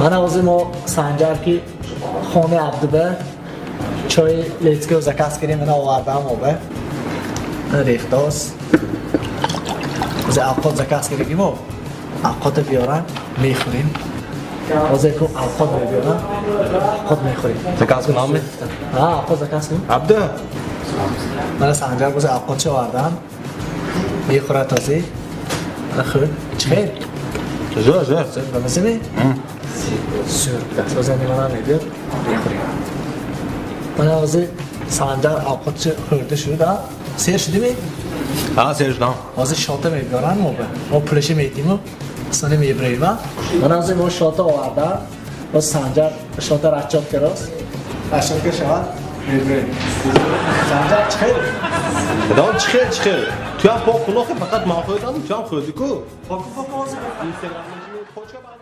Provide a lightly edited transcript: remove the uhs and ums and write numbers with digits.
Мана ҳозир мо Санҷар ки хонаи Абдуба чои Let's Go заказ кардем, мана овардам оба. Рехтоз. Ҳозир авқот заказ кардагимо. Авқота биёрам, мехӯрем. Ҳозир ку авқот мебиёрам, авқот мехӯрем. Заказ кунам? Ҳа, авқот заказ кунем. Абду. Мана Санҷар боз авқотча овардан. Мехӯрад ҳозир. Мана хӯр. Чӣ хел? Зӯр, зӯр. Зӯр бамаза? Зӯр будааст. Ҳозир нимана мебиёд, мехӯрем. Мана ҳозир Санҷар авқотча хӯрда шуд, а? Сер шудими? Ҳа, сер шудам. Ҳозир шота мебиёранд мо ба. Мо пулаша медиҳиму сони мебироем, а? Мана ҳозир мо шота овардан. Боз Санҷар шота расчёт карост. Расчёт ка шавад, мебироем. Санҷар, чӣ хел? Дадом, чӣ хел, чӣ хел? Туям пок кун охи, фақат ман хӯрдам, туям хӯрдӣ ку. Поку, поку ҳозир. Инстаграмда почка.